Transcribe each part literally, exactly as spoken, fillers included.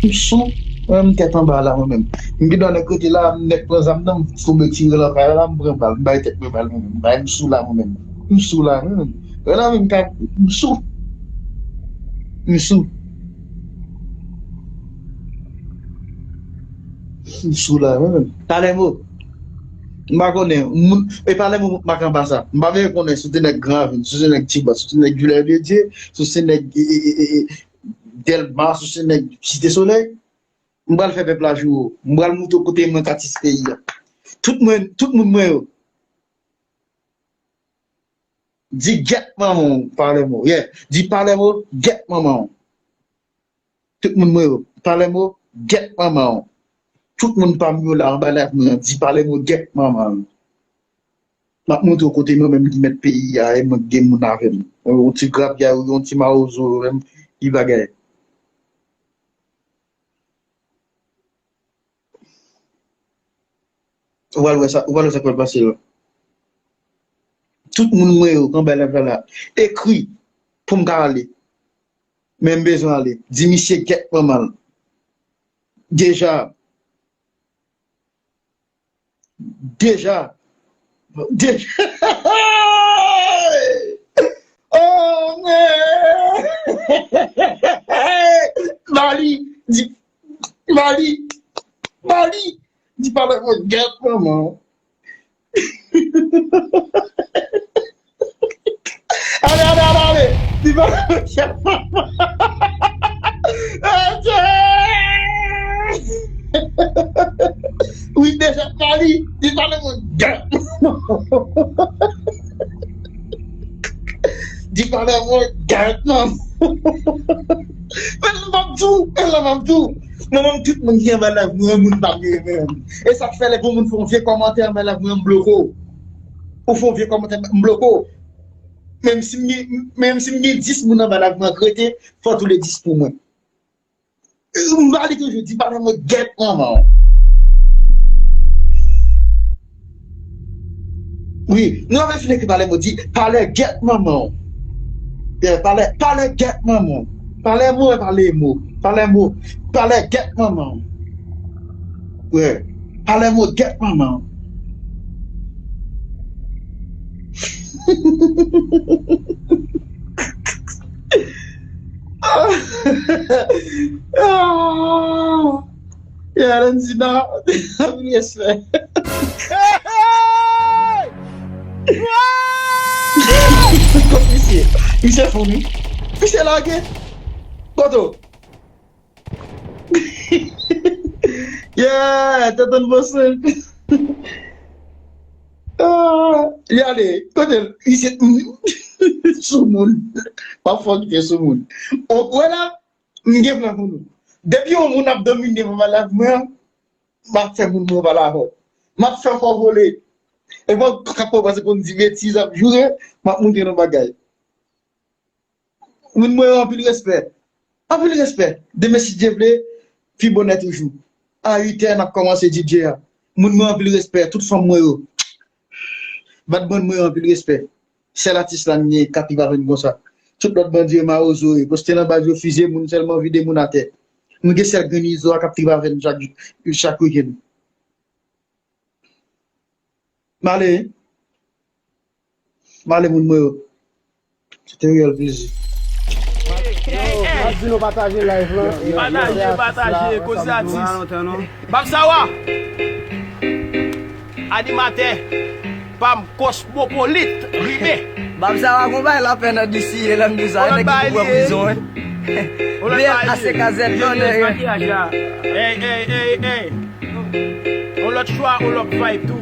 M sou, mwen menm tèt anba la mwen menm. M gen dwa nèg rete la, m nèk pran zam nan, m tonbe tire lakay la, m pran bal, m bay tèt mwen bal mwen menm. M bay m sou la mwen menm. M sou la mwen menm. Wè la menm ka, m sou. M sou. M sou la mwen menm. Palermo. M pa konnen. Moun, e Palermo m ak anba sa. M pa vle konnen si w te nèg Gran Ravin, si w te nèg Tibwa, si w te nèg Vilèvyedye, si w se nèg e, e, e, e, e, Dèlma, si w se nèg Site Solèy. M pral fè pèp la joure w. M pral montre w kote mwen k atis peyi a. Tout mwen, tout moun mwen yo. Di gèt manman w, Palermo. Yeah. Di Palermo, gèt manman w. Tout moun mwen yo, Palermo, gèt manman w. Tout moun pa m yo la anba live mwen an, di Palermo, gèt manman w. M ap montre w kote mwen menm ki mèt peyi a, e mwen ki gen moun avè m. Yon ti grapyay, yon ti mawozo, menm, ki bagay. Ou pral wè sa, ou pral wè sa k pral pase la. Tout moun mwen yo k anba live la la, ekri pou m ka ale. Men m bezwen ale. Di misye gèt manman l. Deja. Deja. Deja. Oh, man. Mali, di, Mali, Mali, di Palermo gèt manman w. Ale, ale, ale, ale. Li pa nan chèf papa. Adye! Wi, deja Mali, li pa nan mwen gèt. Li pa nan mwen gèt, non. Men m ap di w, men m ap di w. Mwen menm, tout moun ki anba live mwen, moun pa m yo menm. E sa k fè lè gon moun fè yon vye kòmantè anba live mwen, m bloke w. Ou fè yon vye kòmantè, m bloke w. Menm si m gen, menm si m gen dis moun anba live mwen k rete, fò tou le dis pou mwen. M ba li toujou, di Palermo gèt manman w. Wi, nou ap fini ekri Palermo, di Palermo gèt manman w. Yeah, Palermo, Palermo gèt manman w. Palermo, Palermo, Palermo, Palermo gèt manman w. Yeah, Palermo gèt manman w. Ah! Ya, Londina, anpil respè. Kot misye? Misye fou, wi. Misye lage. Kote w? Yeah, te tann bon senp. Ah, li ale. Kote l? Li se soumoun. M ap fè w kite soumoun. Ou wè la, m gen plan pou nou. Depi yon moun ap domine anba live mwen an, m ap fè moun mwen pale avè w. M ap fè w vole. E mwen k ap pase pou m di betiz, ap joure, m ap montre nou bagay. Moun mwen yo, anpil respè. Anpil respè. Demen, si Dye vle, pi bonè toujou. A uit è, n ap kòmanse D J a. Moun mwen, anpil respè. Tout fanm mwen yo. Bad band mwen yo, anpil respè. Sèl atis la m gen k ap viv avè n konsa. Tout lòt bandi yo mawozo yo. Poste nan baz yo, fize moun, sèlman vide moun atè. Nou gen sèl grenn Izo a k ap trip avè n chak, chak wikenn. M ale, wi. M ale, moun mwen yo. Se te reyèl plezi. Yo, m ap di nou pataje live lan. Pataje, pataje, koze atis. Bab Sawa, animatè pa m, kosmopolit, rive. Bab Sawa gon bagay l ap fè nan D C A, lè m di sa, nèg ki pou pran prizon, wi. B L A C K Z, lòdè, wi. Ey, ey, ey, ey. On lòt chwa, on lòt vibe tou.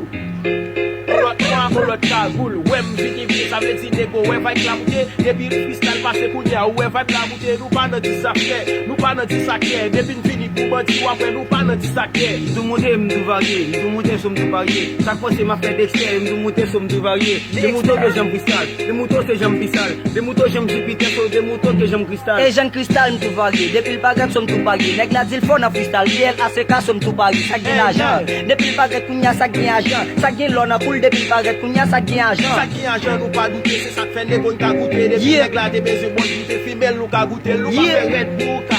On lòt chwa, on lòt kagoul. Wè m vini, vini, sa vle di nego wè vibe la moute. Depi freestyle pase kounye a, ou wè vibe la moute. Nou pa nan di sa fè, nou pa nan di sa kè. Depi n vini pou bandi, w ap wè nou pa nan di sa kè. M tou moute, m tou varye. M tou moute, so m tou varye. Sa k panse m ap fè Dexter, m tou moute, so m tou varye. Demouto ke janm freestyle, demouto se janm freestyle, demouto janm Jupiter, so demouto ke janm kristal. E jan kristal m tou varye, depi l parèt so m tou parye. Nèg la di l fò nan freestyle, B L A C K so m tou parye. Sa k gen lajan, depi l parèt kounye a sa k gen ajan. Sa k gen lò nan kou l, depi l parèt kounye a sa k gen ajan. Sa k gen ajan nou pa doute, se sa k fè nego n ka goute. Depi nèg la te bezwen bòl pou te fimèl nou ka goute l, nou pa fè rèd pou ou ka.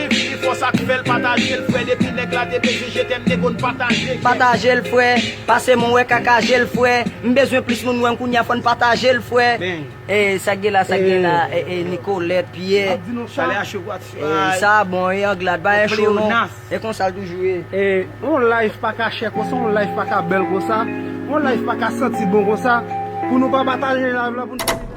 Li vini fò sa k fè l pataje l, frè. Depi nèg la te bezwen je t'aime, te konn pataje kè. Pataje l, frè. Pase m wè kakaje l, frè. M bezwen plis moun wè m kounye a, fò n pataje l, frè. Bang. E sa k gen la, sa k gen la, e, e, Nicolette, Pierre. Ap di nou sa. Chale a cho pati. E sa bon, e Anglade, pa yon cho non. Pléonas. E konsa l toujou ye. E yon live pa ka chè konsa, yon live pa ka bèl konsa, yon live pa ka santi bon konsa. Pou nou pa pataje live la, pou nou